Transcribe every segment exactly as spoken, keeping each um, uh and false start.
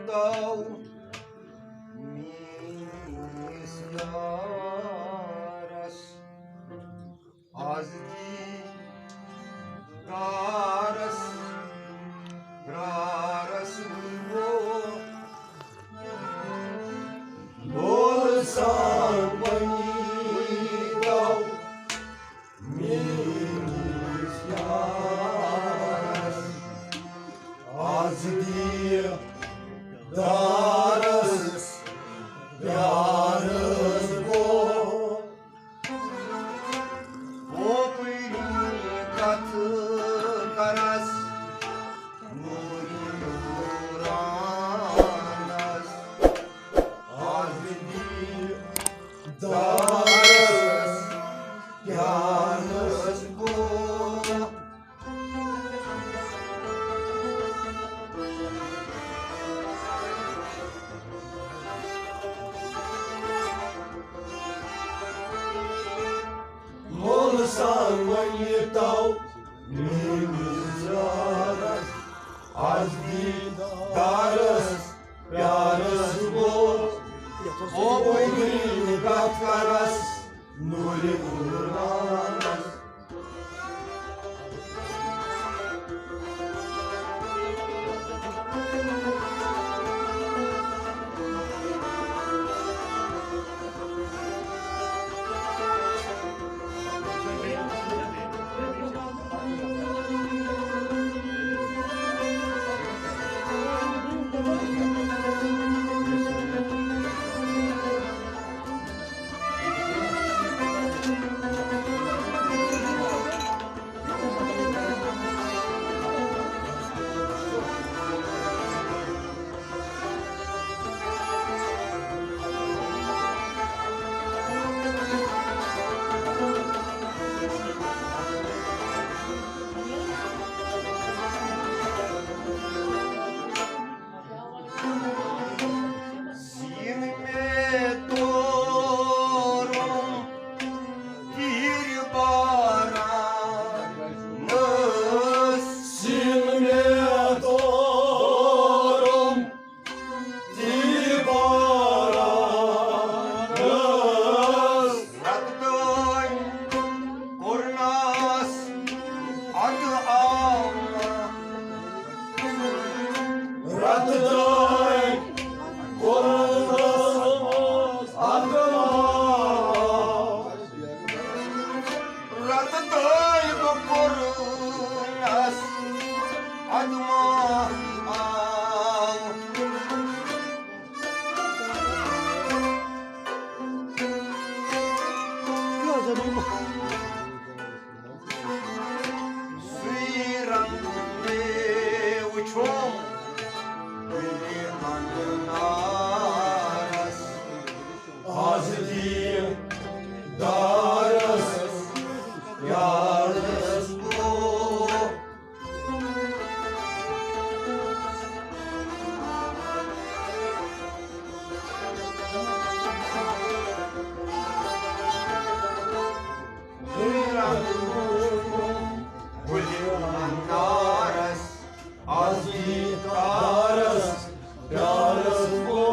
تو میٲنِس یارس از دی دارس، دارس گو دول سان بنی تو میٲنِس یارس از دی دارس، دارس گو کوپری کتھ کرس نوری نورانس از دی دارس، دارس گو مول سان ونی تو میٲنِس یارس از دی دارس، پیارس گو او بنی کتھ کرس نوری قرآنس۔ سیٖنہٕ مےٚ تورُم تیٖرِ باران ٲس۔ سیٖنہٕ مےٚ تورُم تیٖرِ باران ٲس۔ رتہٕ دٲنۍ کوٚرنس اَدٕ آمہٕ۔ رتہٕ دٲنۍ کوٚرنس اَدٕ آمہٕ۔ رتہٕ دٲنۍ بہٕ کوٚرنس اَدٕ ما آو۔ سُے رنگ مےٚ وُچھُم گُلہِ انارس۔ از دی دارس یارس گو۔ گُلہِ انارس، از دی دارس، پیارس گو۔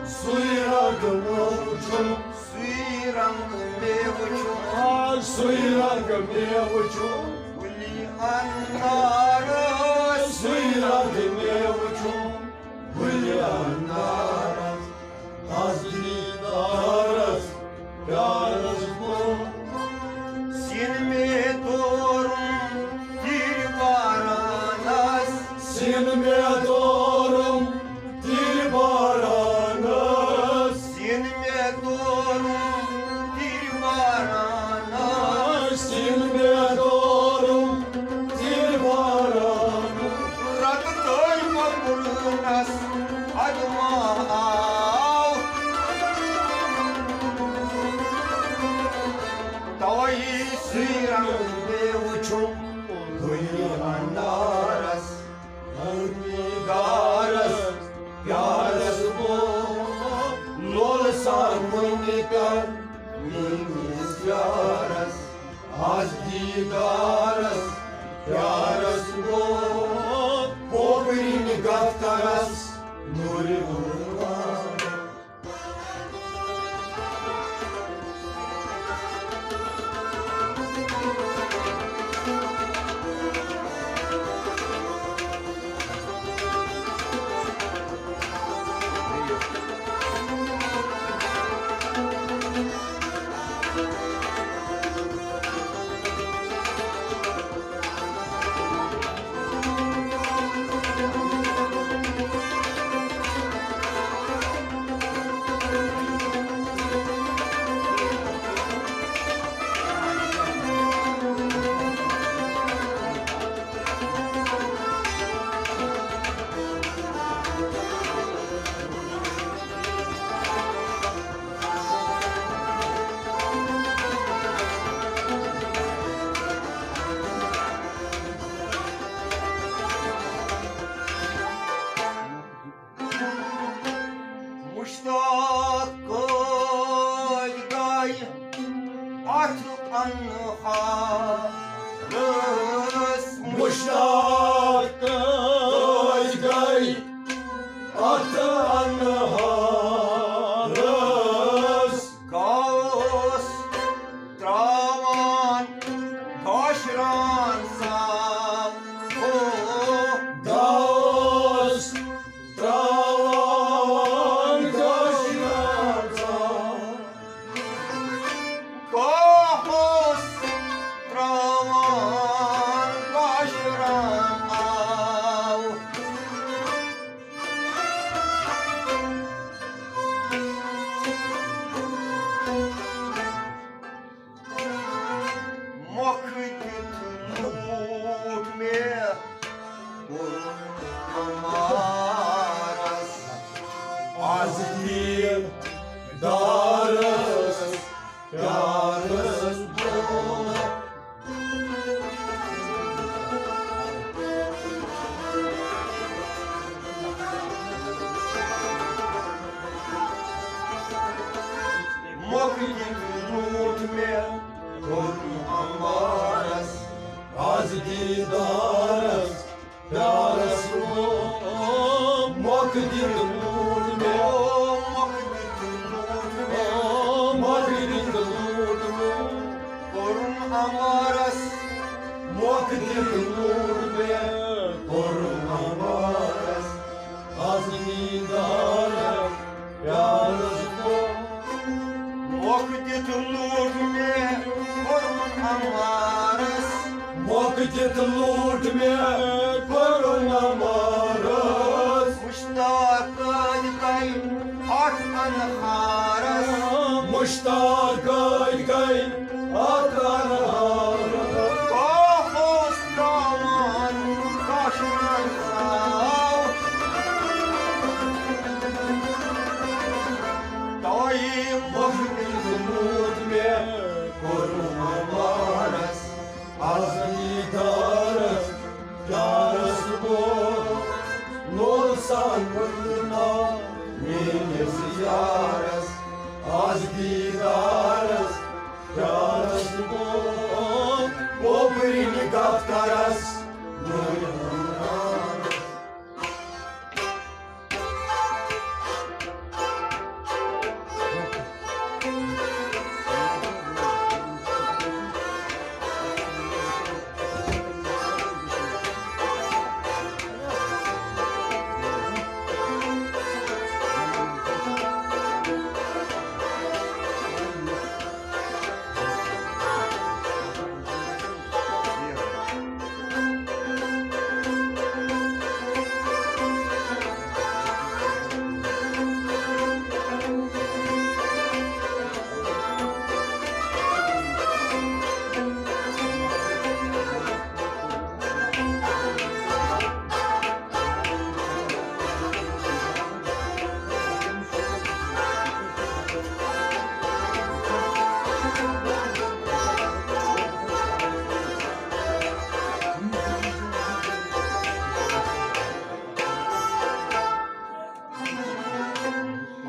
سُے رنگ مےٚ وُچھُم، سُے رنگ مےٚ وُچھُم۔ آ، سُے رنگ مےٚ وُچھُم۔ گُلہِ انارس۔ سُے رنگ مےٚ وُچھُم۔ گُلہِ انارس۔ از دی دارس، پیارس گو۔ سیٖنہٕ مےٚ تورُم تیٖرِ بارانس۔ سیٖنہٕ مےٚ تورُم تیٖرِ بارانس۔ سیٖنہٕ مےٚ تورُم تیٖرِ بارانس۔ سیٖنہٕ مےٚ تورُم تیٖرِ بارانس۔ رتہٕ دٲنۍ کوٚرنس اَدٕ ما آو۔ توے سُے رنگ مےٚ وُچھُم گُلہِ انارس۔ گُلہِ دارس، پیارس گو۔ لولہٕ سان وُنہِ کر میٲنِس یارس۔ از دی دارس، پیارس گو۔ کوپرِنۍ کتھ کرس مشتاق قٲدۍ گٔے اتھ انہارس۔ مشتاق قٲدۍ گٔے اتھ انہارس۔ گاوس تراوان کاشران سا۔ او۔ گاوس تراوان کاشران سا۔ گاوس تراوان کاشران آو۔ مۄکھ دیُت لوٗٹھ مےٚ کوٚر اَمارَس۔ از دیٖدارَس پیارَس بہٕ۔ مۄکھ دِتھ لوٗٹھ مےٚ کوٚر اَمارَس۔ از دیٖدارَس پیارَس لوٗٹھ۔ مۄکھ دِتھ لوٗٹھ مےٚ۔ مۄکھ دِتھ لوٗٹھ مےٚ۔ مۄکھ دِتھ لوٗٹھ مےٚ۔ کوٚرُن اَمارَس۔ مۄکھ دِتھ لوٗٹھ مےٚ۔ کوٚرُن اَمارَس۔ از دیٖدارَس پیارَس بہٕ۔ مۄکھ دِتھ لوٗٹھ مےٚ کوٚرُن اَمارَس۔ مۄکھ دِتھ لوٗٹھ مےٚ کوٚرُن اَمارَس۔ مُشتاق قٲدۍ گٔے اَتھ اَنہارَس۔ مُشتاق قٲدۍ گٔے اَتھ اَنہارَس۔ گاوس تراوان کاشران سا۔ تۄہہِ مۄکھ دِتھ لوٗٹھ مےٚ کوٚرُن اَمارَس۔ از دیٖدارَس پیارَس بہٕ۔ نوٗر سان ووٚن ناو میٛٲنِس یارَس۔ از دیٖدارَس پیارَس بہٕ۔ اوپرِنۍ کَتھ کَرَس نوٗرِ ہُنٛد ناو۔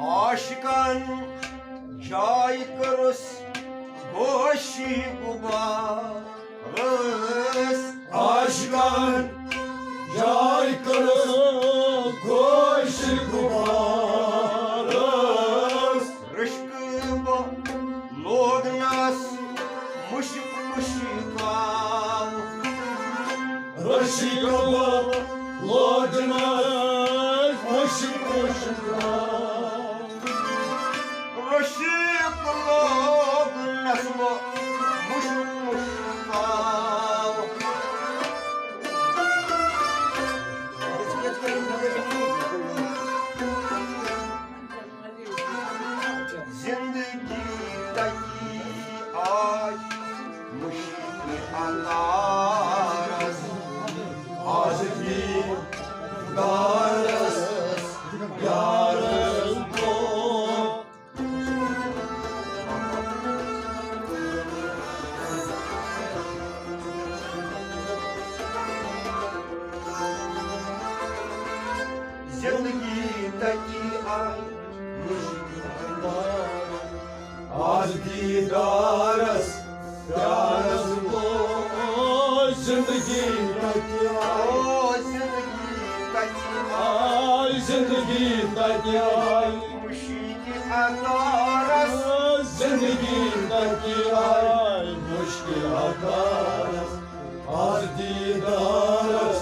عاشقن جاے کٔرٕس گوشی غبارس۔ عاشقن جاے کٔرٕس گوشی تتی آے مشکل انداز۔ آز دیدارس پیارس گوٚو زندگی تتی آے۔ او زندگی تتی آے۔ آے زندگی تتی آے۔ مشکل اندارس۔ زندگی تتی آے۔ مشکل اندارس۔ آز دیدارس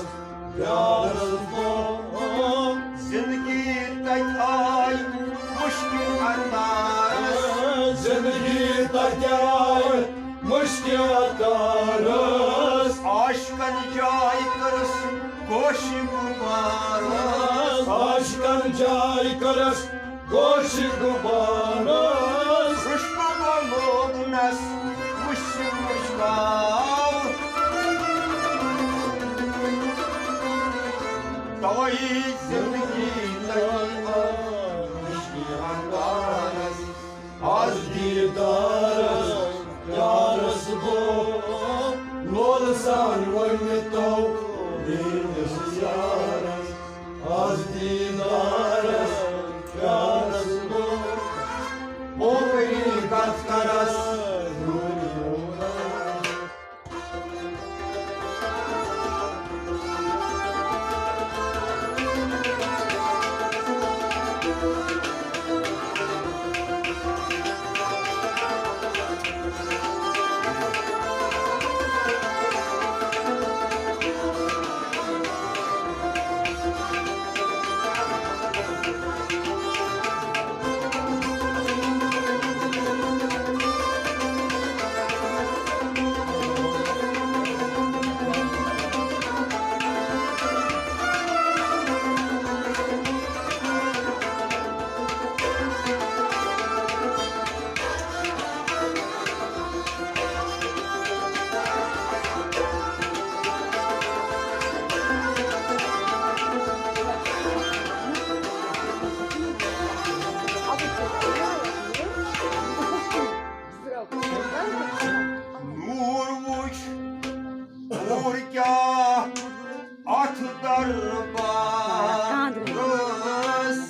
پیارس گوٚو زندگی تتہِ آے مشکل اندارس۔ زندگی تتہِ آے مشکل اندارس۔ عاشقن جاے کٔرٕس گوشہِ غبارس۔ عاشقن جاے کٔرٕس گوشہِ غبارس۔ عشقہٕ گوٚو لوگنس وُچھ مُشکاو۔ توے زندگی تتی آے مشکل اندارس۔ آز دیدارس پیارس گوٚو لولہٕ سان ؤنِتو میٲنِس یارس۔ آز دیدارس پیارس گوٚو مومنی کتھ کرس۔ نوٗر وُچھ، نوٗر کیٛاہ اتھ دربارس۔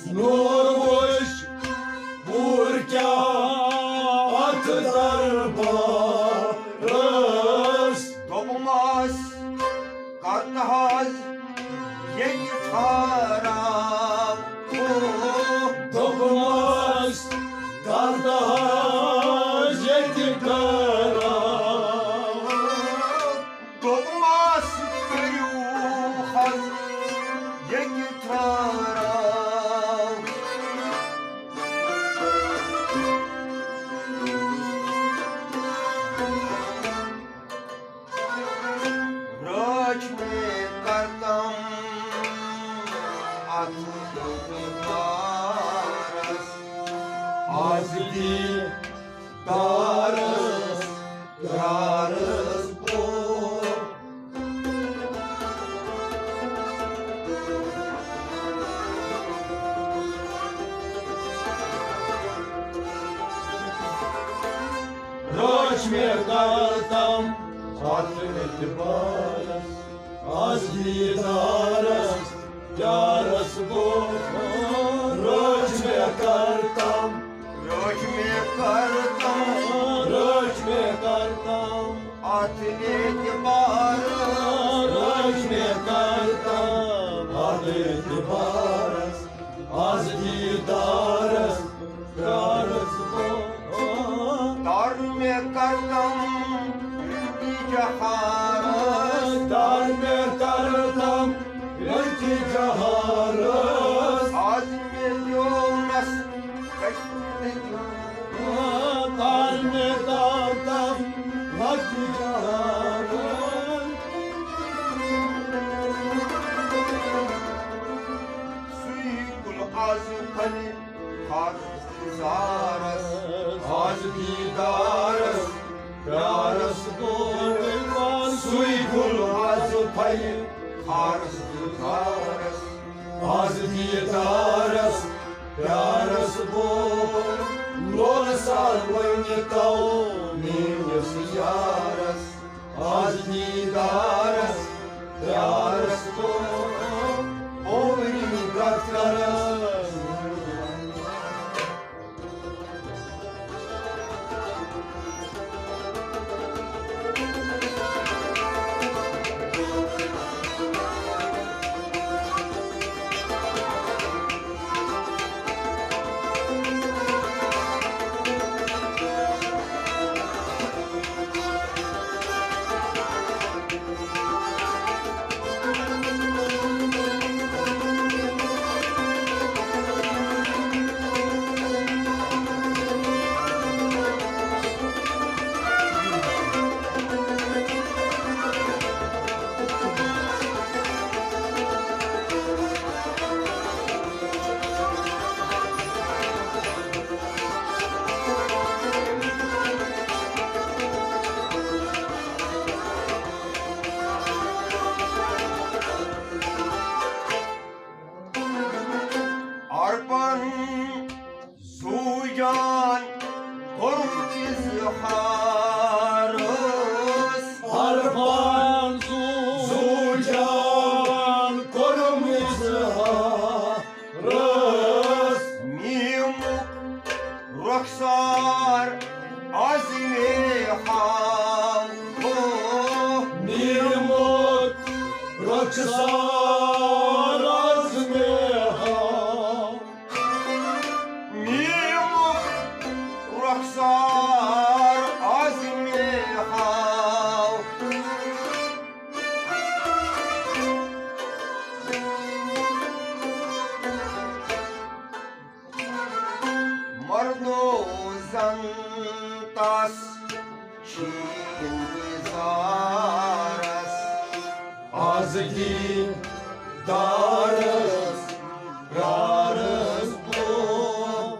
نوٗر وُچھ، نوٗر کیٛاہ اتھ دربارس۔ دوٚپمس، کر نہٕ حظ ییٚتہِ ٹھہراو۔ دوٚپمس، کر نہٕ حظ ییٚتہِ ٹھہراو۔ دوٚپمس، کٔرِو حظ ییٚتہِ ٹھہراو۔ رٲچھ مےٚ کتم اتھ دوٚپمس، آز دی دارس پیارس بوٚو۔ رٲچھ مےٚ کتم اتھ اعتبارس۔ آز دیدارس پیارس گوٚو، رٲچھ مےٚ کرتم۔ رٲچھ مےٚ کرتم۔ رٲچھ مےٚ کرتم۔ اتھ اعتبارس۔ رٲچھ مےٚ کرتم۔ اتھ اعتبارس۔ آز دیدارس پیارس گوٚو۔ تر مےٚ کرتم وِلٹی جہارس۔ تر مےٚ کرتم وِلٹی جہارس۔ آز مےٚ دیونس کشمیر۔ تر مےٚ کرتم وِلٹی جہارس۔ سُے گُل آز پھلہِ خارس گُزارس۔ آز دیدارس پیارس گوٚو۔ سُے گُل آز پھلہِ خارس گُزارس۔ آز دیدارس پیارس گوٚو۔ لولہٕ سان ؤنِتو میٲنِس یارس۔ آز دیدارس پیارس گوٚو، عمری کتھ کرس حارس۔ عرفان زوٗ جان کوٚرُم اظہارس۔ میٖمُک رۄخسار از مےٚ ہاو۔ میٖمُک رۄخسار از مےٚ ہاو۔ میٖمُک رۄخسار از مےٚ ہاو۔ مردو زن تس چھی انتظارس۔ از دیدارس پیارس بہٕ۔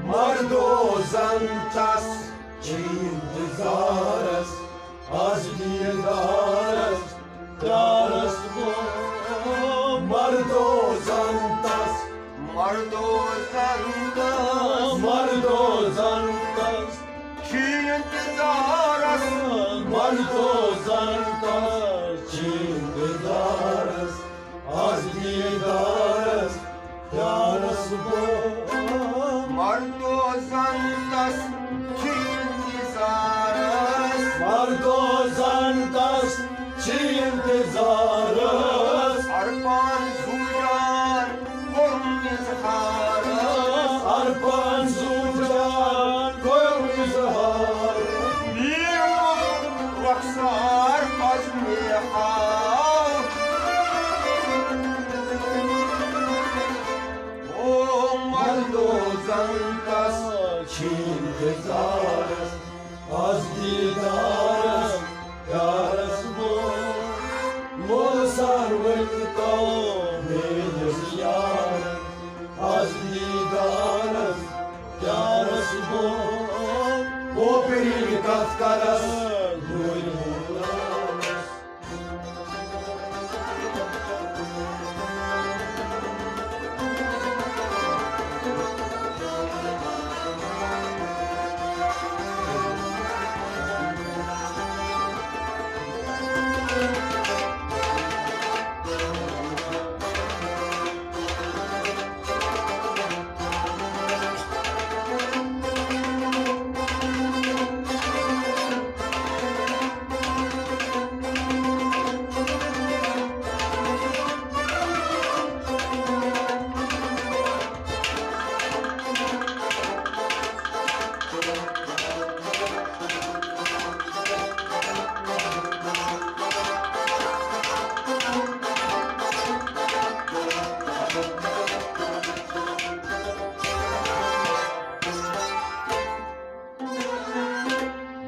مردو زن تس چھی انتظارس، از دیدارس پیارس بہٕ۔ مردو زن تس، مردو زن تس، مردو زن تس چھی انتظارس۔ مردو زن تس چھی انتظارس، از دیدارس پیارس بہٕ۔ مردو زن تس چھی انتظارس۔ مردو زن تس چھی انتظارس۔ عرفان زوٗ جان کوٚرُم اظہارس۔ عرفان زوٗ جان کوٚرُم اظہارس۔ میٖمُک رۄخسار از مےٚ ہاو۔ او مردو زن تس چھی انتظارس، از دیدارس پیارس بہٕ۔ مول سان ؤنۍ تو میٲنِس یارس، از دیدارس پیارس بہٕ۔ پوپرِنۍ کتھ کرس نوٗرِ مولانس۔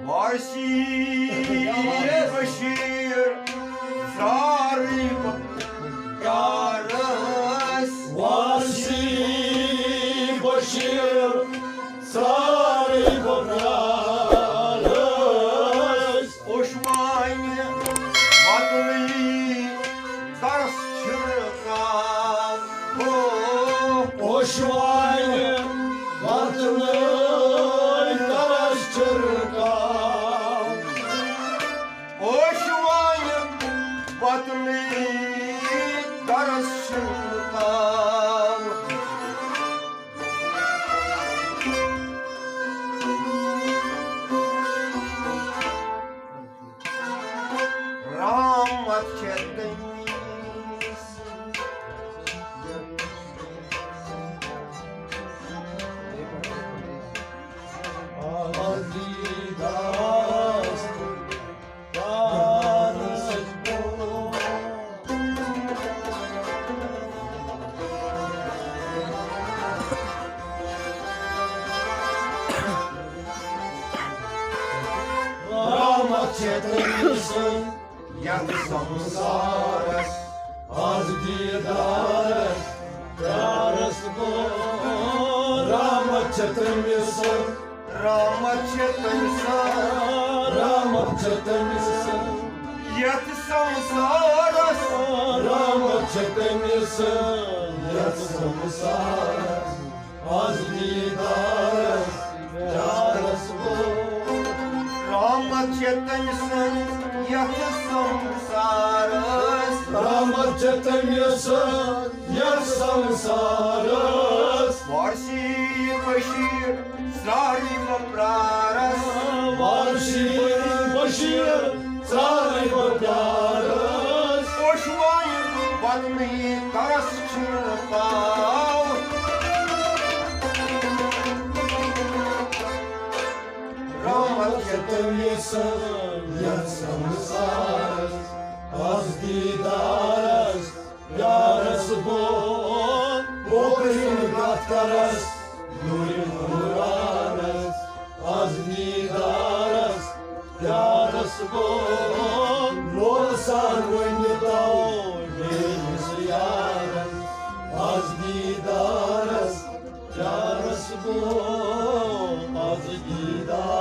واسی بشیر ساری پیارس۔ واسی بشیر ساری پیارس۔ اوشوانہِ وطنی درس چھڑکاو۔ اوشوانہِ وطنی درس چھڑکاو۔ اوشوانہِ وطنی درس چھڑکاو۔ رحمت چھےٚ تٔمِس۔ رحمت چھےٚ تٔمۍ سٕنٛز یتھ سمسارس، از دیدارس پیارس بہٕ۔ رحمت چھےٚ تٔمۍ سٕنٛز، رحمت چھےٚ تٔمۍ سٕنٛز، رحمت چھےٚ تٔمۍ سٕنٛز یتھ سمسارس۔ رحمت چھِ تٔمِس یتھ سمسارس، از دیدارس پیارس گوٚو۔ رحمت چھِ تٔمۍ سٕنٛز یتھ سمسارس۔ رحمت چھِ تٔمِس یتھ سمسارس۔ وارسی بشیر ژرارٕے بہٕ پرارس۔ وارسی بشیر ژرارٕے بہٕ پرارس۔ پوشوایہِ بدنٕے کرس چھِنہٕ تاو۔ رحمت چھِ تٔمِس یتھ سمسارس، از دیدارس پیارس گوٚو۔ بوبرین کتھ کرس نوٗرِ نورانس، از دیدارس پیارس گوٚو۔ لولہٕ سان ؤنۍ تو